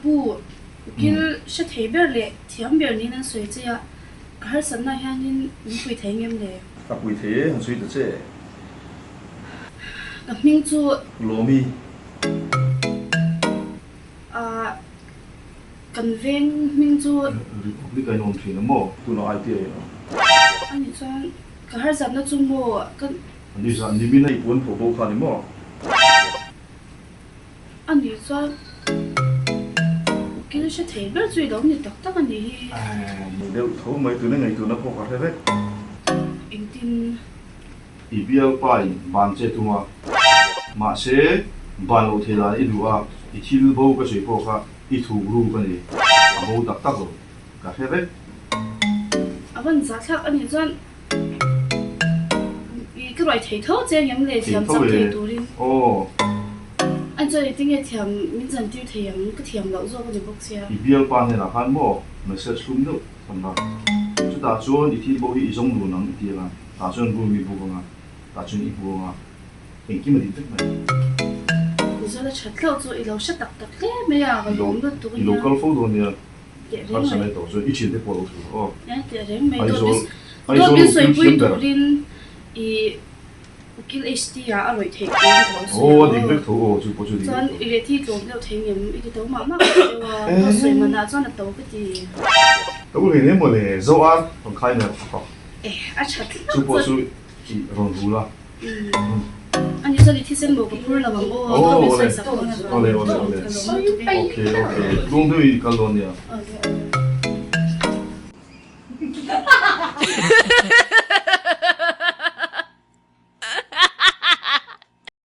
pu ukil hre thei ber leh thiam ber niin an sawi che a, ka harsatna hianin min pui thei ngem le? Ka pui thei e, han sawi ta che. Ka hming chu. Lawmi. Ahh kan veng hming chu. Republic a inawm thin a maw? Tunah IT a inawm. Ani chuan ka harsatna chu maw ka. Ani zah nimin a i puan pho bo kha ni maw? Ani chuan ukil hre thei ber chu i lo ni tak tak a ni hi. Ni deuh tho mai tuna ngaihtuahna pawh ka hre vek. Engtin? I bialpa in ban che tum a, mahse ban loh thei dan i duh a, i thil bo ka sawi pawh kha i thuk ru ka ni, a bo tak tak lo, ka hre vek. A van zahthlak a nih chuan i ka ruai thei tho che ngem le thiam chak thei turin. Aw. An chuan engtin nge thiam min zan tir thei ang, ka thiam loh zawk a ni bawk sia. I bialpa hnenah khan maw message hlum deuh thawn a, chutah chuan i thil bo hi i zawng dun ang i ti ang a. Tah chuan room i book anga, tah chuan i hmu anga, engkim a dik vek mai. Mizola that hlauh chu i lo hre tak tak hle mai a, ka lawm lutuk ania. I lo kal fo dawn nia, harsa mai tawh chuan i thiante pawh a lo thul aw. E teh reng mai, dawt dawt min sawipui turin i ukil HT ah a rawih theih tur in ka lo sawi a. Aw a dik vek tho aw chu pawh chu dik vek tho. Chuan i reh thi tlawm deuh thei ngem i ti to mah mah ka ti deuh a, dawt sawi manah chuan a to ka ti. Ka u hlei hle maw le, zo ar rawn khai mai rawh. Eh, a tha tlat Chu pawh chu i rawn rul a. Ani chuan i thisen maw ka phur lo ang aw, Awle, awle, awle. Ok, ok. Tlung deuh i kal dawn nia. Awle, awle.